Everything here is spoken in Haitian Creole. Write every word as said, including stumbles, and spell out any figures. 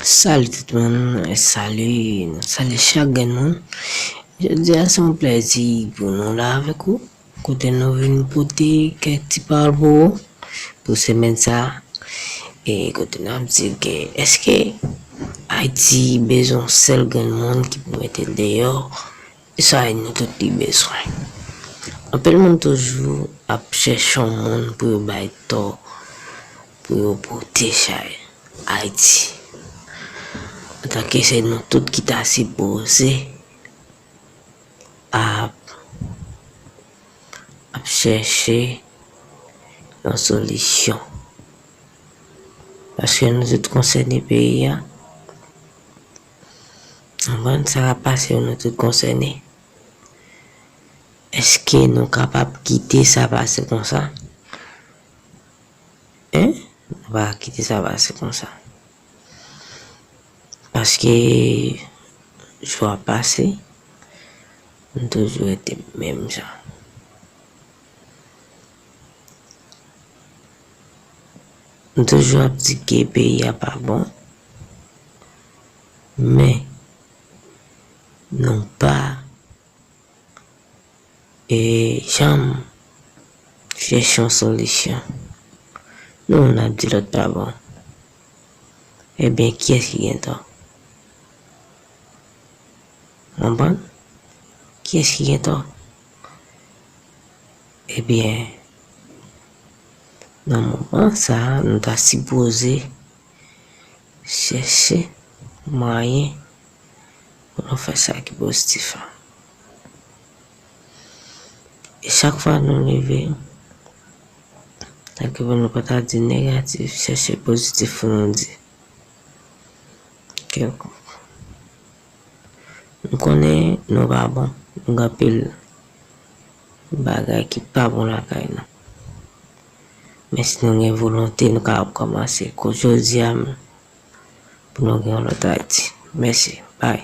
Salut tout moun, salut, salut chak grenn moun. Jodi a se yon plèzi pou nou la avèk ou. Kote nou vin pote kèk ti pawòl pou ou pou semèn sa. E kote n ap di ke èske Ayiti bezwen yon sèl grenn moun ki pou mete l deyò? Sa nou tout li bezwen. Anpil moun toujou ap chèche yon moun pou yo bay tò, pou yo pote chay Ayiti. Antanke se nou tout ki ta sipoze ap ap chèche yon solisyon. Paske nou tout konsène peyi a. Konprann sa k ap pase yo, nou tout konsène. Èske nou kapab kite sa pase konsa? Hein? Nou pa ka kite sa pase konsa. Paske jou ap pase, nou toujou rete menm jan. Nou toujou ap di ke peyi a pa bon, men nou pa e janm chèche yon solisyon. Nou menm n ap di lòt pa bon. Ebyen, kiyès ki gen tò? Konprann? Kiyès ki gen tò? Ebyen, nan moman sa a, nou ta sipoze chèche mwayen pou nou fè sa ki pozitif la. E chak fwa nou leve, tanke pou nou pa ta di negatif, chèche pozitif pou nou di. Kèlkonk. M konnen nou pa bon, nou gen anpil bagay ki pa bon lakay nou. Men si nou gen volonte, nou kapab kòmanse. Kou jodi a, pou nou gen yon lòt Ayiti. Mèsi. Bye.